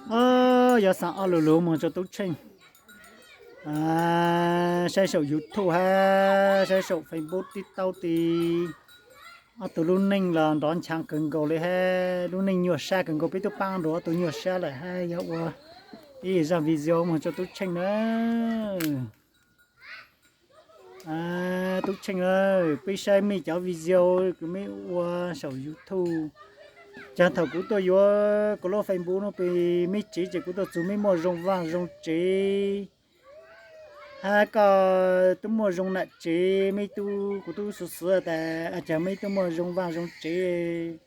Yog xav ob lus lus moog rua Tub Tsheej, saib saum YouTube hab saib saum Facebook, TikTok ti, ob tug lub neej los nrov nchaav kawg nkaus le hab lub neej nyuaj sab kawg nkaus, peb tub paab nrug ob tug nyuaj sab lawm hab yog ua ib zaaj video moog rua Tub Tsheej na. Tub Tsheej, peb saib mej cov video kws mej ua saum YouTube, caag thaum kuv tuaj yuav kuv lub Facebook nuav pem mej tsev ces kuv tuaj txug mej muaj zoo vaaj zoo tsev, hab koj tub muaj zoo nam tsev, mej tub, kuv tub xav xav tas caag mej tub muaj zoo vaaj zoo tsev,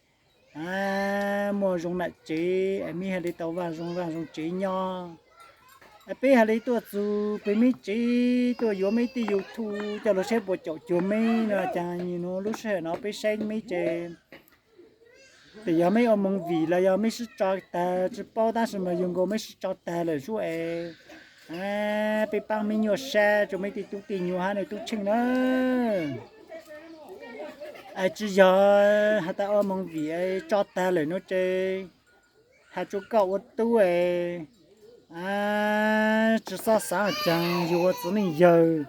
muaj zoo nam tsev es mej hab le tau vaaj zoo vaaj zoo tsev nyob. Peb hab le tuaj txug pem mej tsev tuaj yuav mej tej YouTube coj lug saib puas caum cuag mej no, caag nwg nuav lub sij hawm no peb saib mej ces, tes yog mej ua movie los yog mej sib tso tag tsi paub, tab sis mas yug nkaus mej sib tso tag lawm xwb es peb paab mej nyuaj sab rua mej tej tub tej nyuag hab nwg Tub Tsheej na. Es tsi yog has tas ua movie tso tag lawm nuav ces has rua koj ua tub es tsi xob xaav caag, yug ua txiv neej yawg,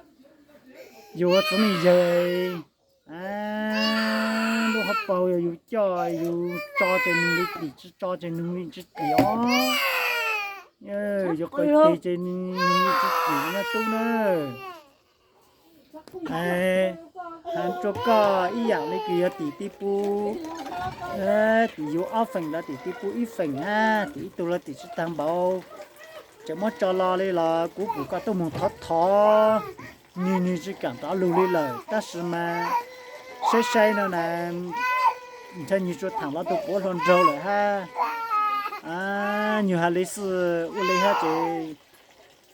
yug ua txiv neej yawg, lub hauv paug yog yug coj, yug tso ces nwg le tim, tsi tso ces nwg le tsi tim os. Yug qhov teg ces nwg le tsi tim na tub na. Has rua koj ib yaam le kws yog tim tej pub, tim yug ob feem los tim tej pub ib feem hab tim ib tug los tim tsi taag npaum, tseem muab tso los le los kuv pum koj tuaj moog thov thov, nwg, nwg tsi kaam rov lug le lawm, tab sis mas saib saib no na, ntshe nwg tsuas thaam los tug quav hluas nraug lawm hab. Nwg has le xwb ua le hab ces,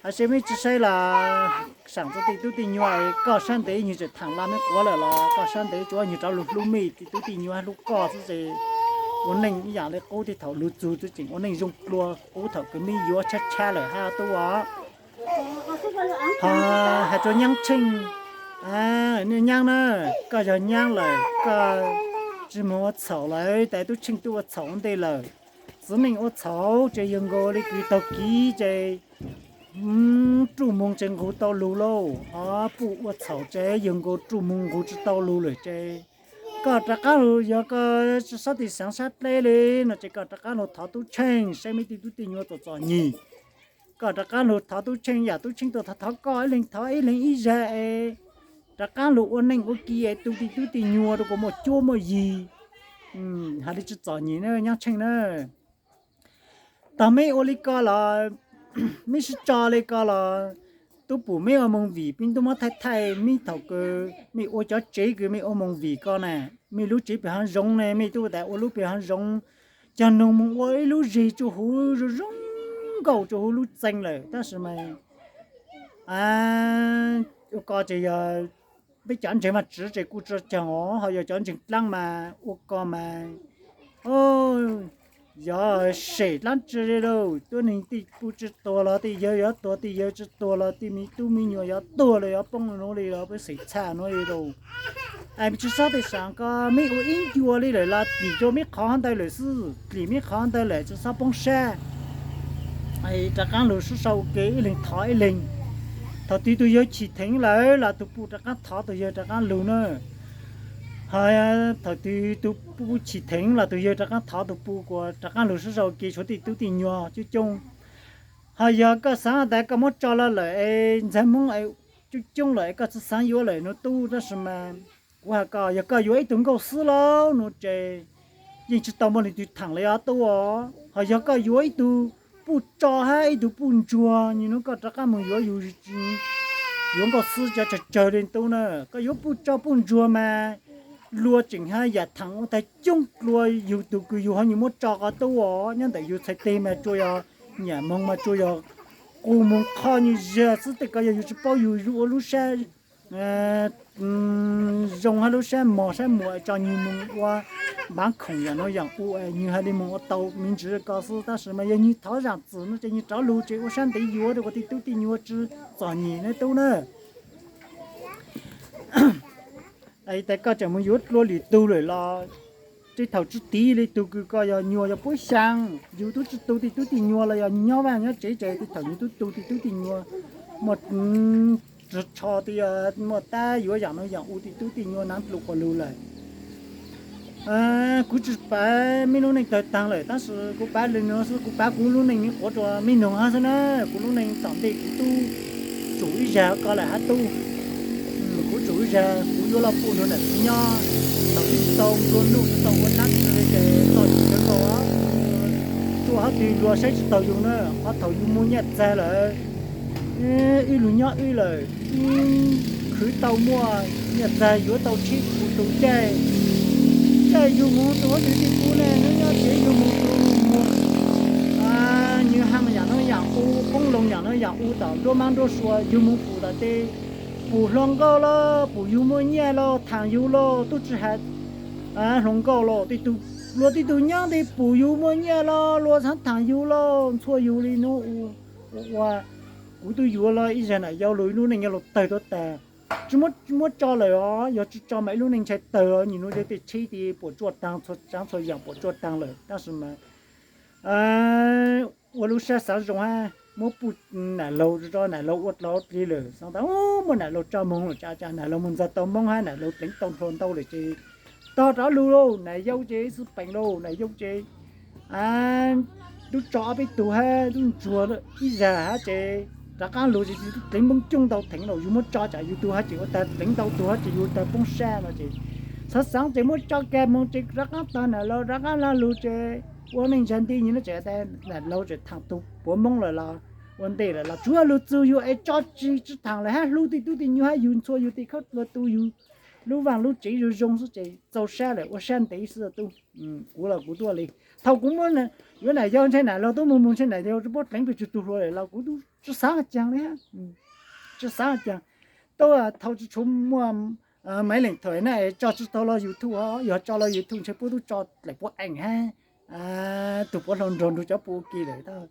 has se mej tsi saib los saam txug tej tub tej nyuag, koj sab ntev nwg tseem thaam los mej quav lawm los koj sab ntev tsuav nwg rov lug hlub mej tej tub tej nyuag hab hlub koj xwb ces ua neej ib yaam le qub tej thaum lug txug tub tseem ua neej zoo dlua qub thaum kws mej yuav tshab tshab lawm hab tub os. Ho has rua Nyaab Tsheej, Nyaab na, koj yog Nyaab lawm koj tsi moog ua txhaum lawm, tas Tub Tsheej tub ua txhaum ua ntej lawm. Txiv neej ua txhaum ces yug nkaus le kws taug kev ces ruj moog tsi nqug tau lug lauj, ho puj ua txhaum ces yug nkaus ruj moog nqug tsi tau lug lawm ces koj rov qaab lug, yog koj tsi xob tig xaav sab dleb le no ces koj rov qaab lug thov Tub Tsheej saib mej tej tub tej nyuag txom txom nyem. Koj rov qaab lug thov Tub Tsheej, yaam Tub Tsheej tuaj thov thov koj ib leeg, thov ib leeg ib zag es rov qaab lug ua neej ua ke es tu tej tub tej nyuag rua kuas muaj cuab muaj yig, has le tsi txom nyem na Nyaab Tsheej na. Tag mej ua le ko los, mej sib tso le ko los, tub pum mej ua movie, peb tub muab thaij thaij mej thaum kws mej ua cov tsev kws mej ua movie ko na, mej lub tsev pem hav zoov ne, mej tub tas ua lub pem hav zoov, cog noog moog ua ib lub zeg tsuj huv zoo zoo nkauj tsuj huv lub txee lawm, tab sis mas ua ko ces yog peb cov ntseeg Vaajtswv ces kuj tsi cog os, ho yog cov ntseeg dlaab mas ua ko mas yog sem dlaab tsi lauj, tub neeg tej puj tsi tuag los tej yawg yuav tuag, tej yawg tsi tuag los tej me tub me nyuam yuav tuag los yuav poob nuav li los peb xeem txhaj nuav li lauj. Es tsi xob tej saam ko, mej ua ib ncua li lawm los dlim rua mej qhov ntawd lawm xwb, dlim mej qhov ntawd lawm tsi xob poob sab. Rov qaab lug sib sau ua ke ib leeg thov ib leeg. Thaum twg tug yawg chim theev lawm los tug puj rov qaab thov tug yawg rov qaab lug na. Ho thaum twg tug puj chim theev los tug yawg rov qaab thov tug puj kuas rov qaab lug sib sau ua ke, tshuav tej tub tej nyuag coob coob. Ho yog koj xaav tas koj muab tso los lawm es ntxhais Hmoob coob coob lawm es koj tsi xaav yuav lawm nuav tub, tab sis mas kuv has koj, yog koj yuav ib tug nkauj xwb lauj nuav ces yeej tsi tau muaj leej twg thaam le os tub os. Ho yog koj yuav ib tug puj tso hab ib tug puj ntsuag, nwg nuav koj rov qaab moog yuav yug, yuav nkauj xwb cov tsawg tsawg le tub na. Koj yuav puj tso puj ntsuag mas luag tseem hab yaam thaam ua tag coob dlua, yug tug kws yug ho nwg muab tso ko tub os. Nyob ntawm yug txhais teg mas tsuas yog nyam moog mas tsuas yog qus moog qho nwg zag xwb, tej ko yog yug tsi paub, yug ua lub sab zoo hab lub sab mos sab muam tso nwg moog ua npav khoom yaam nuav yaam u, nwg has le moog ua tau me ntsis ko xwb, tab sis mas yog nwg thov zaam txim nuav ces nwg rov lug ces ua sab ntev yuav rua kuas tej tub tej nyuag tsi txom nyem na tub na. Tas koj tseem moog yuav dlua lwm tug lawm los tej thaum tsis tiv li tug kws ko yog nyuag yog puab xyaa, yug tub tsi tu tej tub tej nyuag los yog nyob vaaj nyob tsev ces tej thaum yug tub tu tej tub tej nyuag muaj tsho tej, muaj tab yuav yaam nuav yaam u tej tub tej nyuag naav dlua quas lug lawm. Kuv tsis pav mej lub neej tawg taag lawm, tab sis kuv pav le nuav xwb, kuv pav kuv lub neej me quav rua mej noog hab xwb na. Kuv lub neej tom ntej kuv tub tsum ib zag ko lawm hab tub, kuv tsum ib zag kuv yuav lug pum nrug nam txiv nyob, thaum ub tsis tau nplua nuj tsis tau ua dlaab tsi le ces txom nyem kawg nkaus, tuaj hab twg luag saib tsis taug yug na. Qhov thaum yug muaj nyaj txag lawm, wb lug nyob wb lawm, wb khwv tau muaj nyaj txag yuav tau tsheb kuv tug caij, caij yug moog rua huab tais tej pub ne, nub nyob tsev yug moog rua muag, nwg haa yaam nuav yaam u, qoob loo yaam nuav yaam u tom nruab maab nruab sua, yug moog pum tom tej, pum hluas nkauj lauj, pum yug muaj nyaj lauj, thaam yug lauj, tub tsi has hluas nkauj lauj, tej tug, luag tej tug nyob ntawd pum yug muaj nyaj lauj, luag txhab thaam yug lauj, ntxhua yug li nuav u, ua, ua, kuv tub yuav lug ib zag nam yau lug ib lub neej yuav lug tawg tuab taag. Tsis muab tso lawm os, yog tsis tso mas ib lub neej ntshai tawg os, nwg nuav tej tsheb tej puam tsuaj taag, txhua tsaav txhua yaam puam tsuaj taag lawm, tab sis mas ua lub sab xaav zoo hab muab puj nam laug rua nam laug ua dlau dlig lawm, xaav tas muab nam laug tso moog lawm, tsam nam laug moog ntxag tau Moob hab nam laug pleev tau nplua ntau lawm ces tog rov lug lauj, nam yau ces xwb peem lauj, nam yau ces tub tso ob peb tug hab tub ntsuag ib zag hab ces rov qaab lug ces pleev Moob coob ntau theem lauj, yug muab tso tsam yug tug hab ces ua tag, pleev ntau tug hab ces yug tag poob sab no ces xaav xaav ces muab tso kag moog ces rov qaab tog nam laug rov qaab lug ces ua neej ntsa nti nwg nuav ces nam laug tseem thaam tug puav Moob lawm los ua ntej lawm los tsuav lug txug yug es tso tsi tsi thaam lawm hab hlub tej tub tej nyuag hab yug ntxhua yug tej khaub dluag tu yug lub vaaj lub tsev zoo zoo xwb ces txaus sab lawm, ua sab ntev xwb tub. Kuv los kuv tuaj li, thaum kuv muab yuav nam yau ntshai nam laug tub moog moog ntshai nam yau puab pleev pes tsawg tug hluas lawm los kuv tub tsi xaav caag li, tsi xaav caag. Tub thaum tsis tshua muaj maiv leem thawm na tso tsi tau lug YouTube, yog tso lug YouTube ntshai puab tub tso dlaim puab eem hab tug puav hlau nrog nrug cov puab ua ke lawm.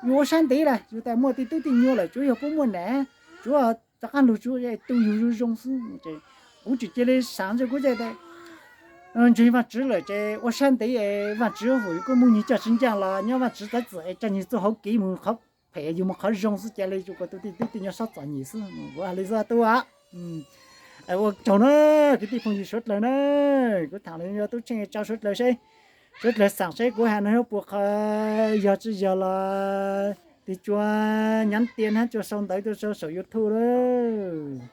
Yug ua sab ntev lawm, yug tas muaj tej tub tej nyuag lawm tsuav yog puab muaj nam, tsuav rov qaab lug tsuav tu yug zoo zoo xwb ces kuv tseem cia li xaav ntse kuv ntseeg Vaajtswv lawm ces ua sab ntev es Vaajtswv vum yug kuj moog nwg coj tsis ncaaj los nyob Vaajtswv txav txim es coj nwg txuj hauv kev moog qhov phem yug moog qhov zoo xwb ca le tsuav kuas tub tej tub tej nyuag xob txom nyem xwb. Kuv has li xwb tub a. Ua tsaug na, kwv tij phooj ywg suav dlawg na, kuv thaam le yog tub tsheej tso suav dlawg seb, suav dlawg xaam seb kuv has nuav puas qhov yog tsi yog los tig tsuas nyav tias hab tsuas sau ntawv tuaj sau saum YouTube lawm.